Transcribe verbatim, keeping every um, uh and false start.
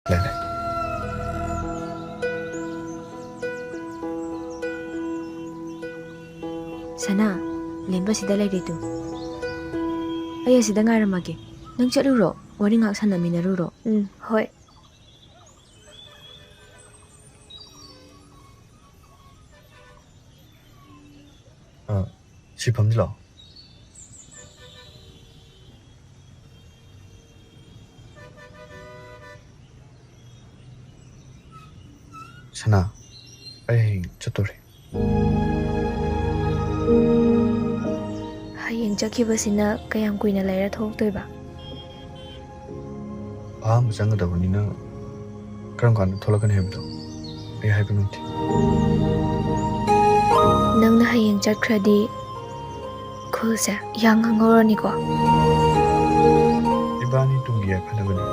ꯂꯩ, ꯂꯩ꯫ ꯁꯅꯥ, ꯂꯦꯝꯕ ꯁꯤꯗ ꯂꯩꯔꯦ ꯇꯨ꯫ ꯑꯩ ꯑꯁꯤꯗ ꯉꯥꯏꯔꯝꯃꯒꯦ꯫ ꯅꯪ ꯆꯠꯂꯨꯔꯣ, ꯋꯥꯔꯤ ꯉꯥꯛ ꯁꯥꯟꯅꯃꯤꯟꯅꯔꯨꯔꯣ꯫ ꯎꯝ, ꯍꯣꯏ꯫ ꯑ, ꯁꯤ ꯐꯝꯁꯤ ꯂꯥꯛꯑꯣ꯫ ꯁꯅꯥ, ꯑꯩ ꯍꯌꯦꯡ ꯆꯠꯇꯣꯔꯦ꯫ ꯍꯌꯦꯡ ꯆꯠꯈꯤꯕꯁꯤꯅ ꯀꯌꯥꯝ ꯀꯨꯏꯅ ꯂꯩꯔ ꯊꯣꯛꯂꯛꯇꯣꯏꯕ? ꯑꯍꯥꯟꯕ ꯆꯪꯒꯗꯕꯅꯤꯅ ꯀꯔꯝ ꯀꯥꯟꯗ ꯊꯣꯛꯂꯛꯀꯅꯤ ꯍꯥꯏꯕꯗꯣ ꯑꯩ ꯍꯥꯏꯕ ꯉꯝꯗꯦ꯫ ꯅꯪꯅ ꯍꯌꯦꯡ ꯆꯠꯈ꯭ꯔꯗꯤ ꯈꯨꯜꯁꯦ ꯏꯍꯥꯡ ꯍꯥꯡꯍꯧꯔꯅꯤꯀꯣ? ꯏꯕꯥꯅꯤ ꯇꯨꯡꯒꯤ ꯌꯥꯏꯐꯅꯕꯅꯤ꯫